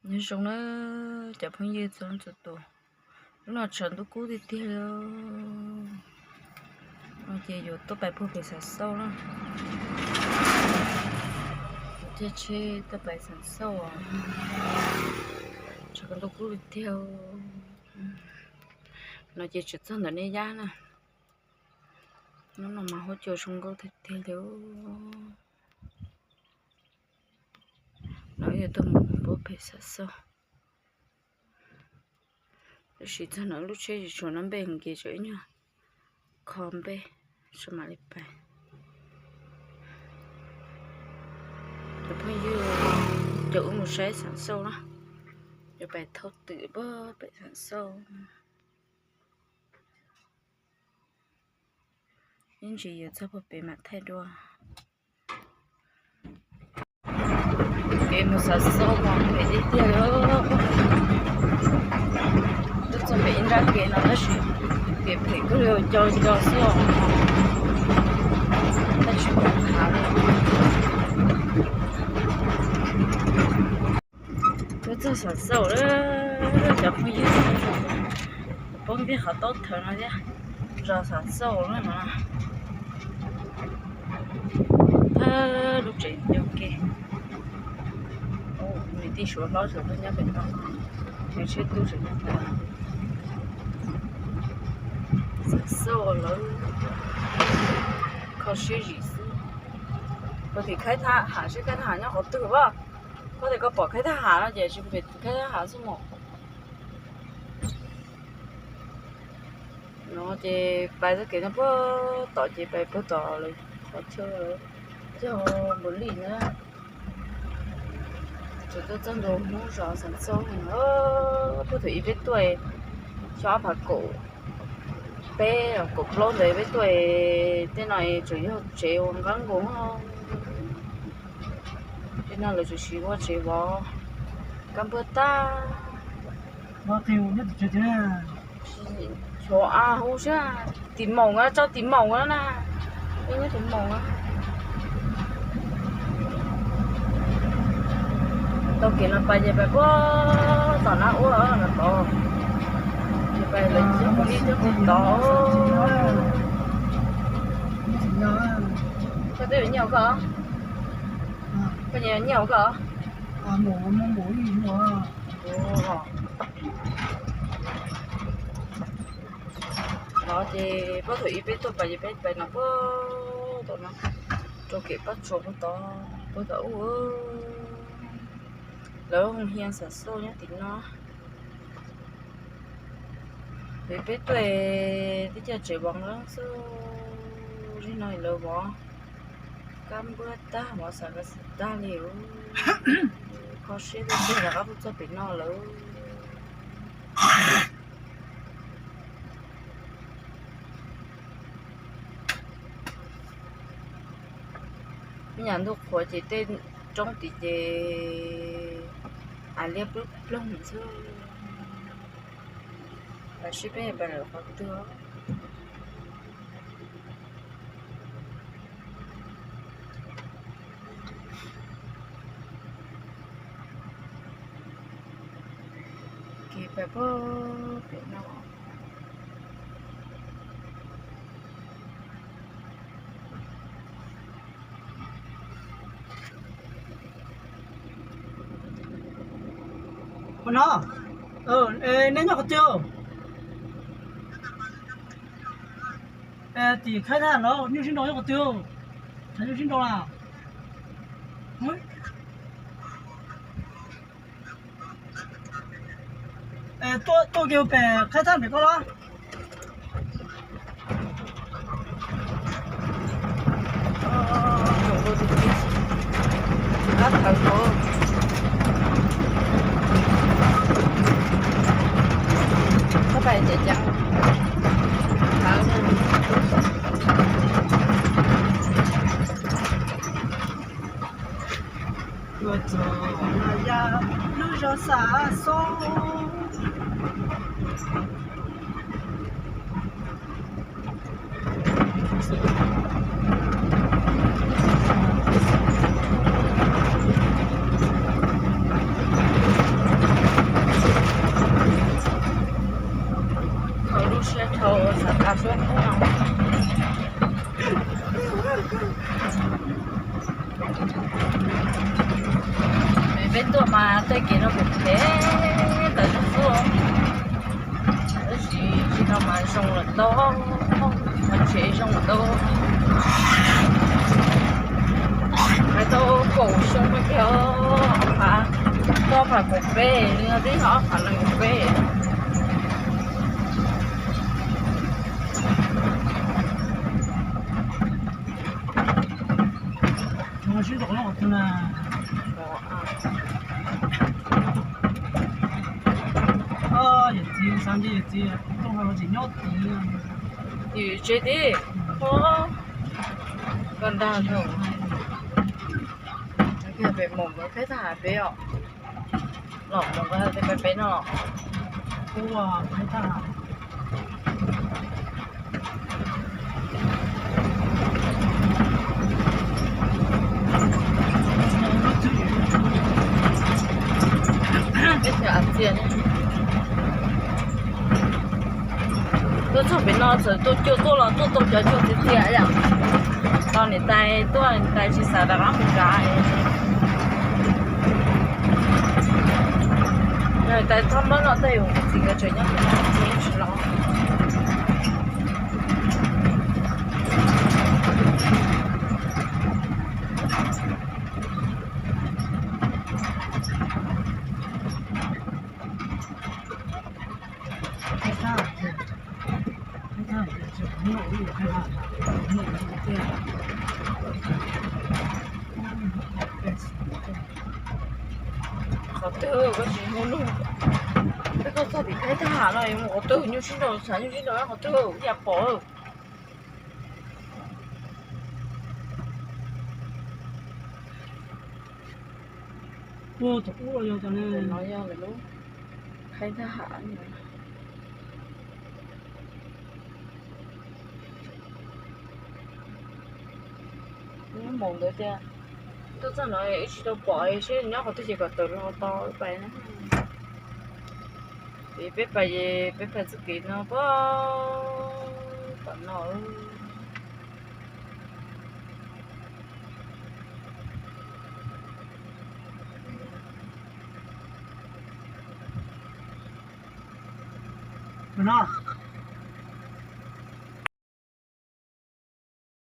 Nyob zoo na cov phooj ywg txhua leej txhua tus, lub no tshav ntuj kub tiag tiag li. No ces yuav tuaj pais puag pem Xam Xauj na. Caij tsheb tuaj pais Xam Xauj, tshav ntuj kub tiag tiag. No ces tseem txog ntawm Nej Yab na. Hnub no mas huab cua zoo nkauj tiag tiag li. No yog tuaj mus puag pem Xam Xauj. Tab sis txog no lub tsheb tsis tshua nab npej, ces tseem ib nyuag kho npej, tsis mam li pais. Cov phooj ywg, coj wb mus saib Xam Xauj na. Yuav pais thauj twm puag pem Xam Xauj. Ib ntsis yuav txog puag pem mam thaij dua. Kev mus Xam Xauj mas phem tiag tiag li. Twb txog pem ib nrab kev no tab sis kev phem kawg li, co co xwb os. Tab sis pom hav li. Twb txog Xam Xauj lawm cov phooj ywg, poob ntiag qhov taub thawv no thiab. Zos Xam Xauj na no, thawj lub tsev nyob ke. Niam tij Suav hlob tseem nyob pem no, niam tsheb tub tseem nyob pem. Xam Xauj lawv kho siab zim xwb. Puag tim Khaib Thab Ham, seb Khaib Thab Ham nyob qhov twg as. Koj tias koj pom Khaib Thab Ham no ces tsis pom, Khaib Thab Ham xwb mas. No ces pais txoj kev no puag tom ces pais puag tom lawv qhov chaw yog Npaus Lis na. Tseem tuaj txog ntua Hmoob zos Xam Xauj no, puag thaum ub peb tuaj xyoo ob phav kaum peb kaum plaub ntawd peb tuaj, tej no tseem yog tsev uas nqab nkoos. Tej no lawv tseem siv ua tsev vov, kab npuab tag. Xyov a hu sab, Tim Moos, tsob Tim Moos na, nyob Tim Moos. Tau kev no pais ces pais puag tom Nab Ua no tod, ces pais lawv cov phooj ywg cov phooj tod. Koj twb yuav nyiaj ua koj, koj nyiaj ua koj. No ces puag thaum ub peb tuaj pais ces peb pais no puag tom no, rau kev pab tsuas puag tod, puag tom ub. Lawv hu Hia Xam Xauj nyob tim no. Peb tuaj tib co tsev vov nqeeb xwb, zim no lawv vov kab npuab tag, vov xav kas xwm tag li. Kho siab tiag tiag rov qab tuaj txog pem no lawm. Ib nyuag ntuj qhuav ces tej roob tid ces av liab ploog ploog xwb. Los sis peb pais lawm qhov twg? Kev pais puag pem no. Ua no, neb nyob qhov twg? Tim Khaib Thaj los nyuj sib nraus nyob qhov twg? Tshav nyuj sib nraus na. Tuaj kiag pem Khaib Thaj pem koj los. Tuaj txog no yog lub zos Xam Xauj. Tej kev no kuj phem tas zog xwb, tab sis tsis tau mas zoo lawm ntau, mas tsev zoo lawm ntau. Hais tau kaum xyoo no kiag, ob phav, ob phav kaum peb, li no twb yog ob phav nees nkaum peb. Sib ntaus los qhov twg na? Yawm txiv, xav ntshe yawm txiv tuaj ho tsis nyob tid. Yus tsev tid, koj dag thaum pem mus nkawd qhib thaj ham pem os. Los mus nkawd tias pem pem no los. Ua qhib thaj ham. Peb txiv txias ne. Tuaj txog pem no txawm tuaj cuag tuaj los tuaj tau cov cuag txias txias yom. Tos niam tais tuaj, niam tais tsis xav rov qab mus nrad. Niam tais txhob muab no tej yus txiv nkawd tseem nyob tsis los. Qhov twg koj tsis hu lug, peb koj txog tim qhib thaj ham no mus qhov twg nyuj sib nraus, xav nyuj sib nraus qhov twg ya pom. Ua thaum ub los yog cov no yog lawv lub qhib thaj ham. Lub moos ntawd tiag, tuaj txog no ib tsis tau pom seb nyob qhov twg ces kom tawm los tau pais na. Ces peb pais, peb pais txoj kev no puag tom no. No,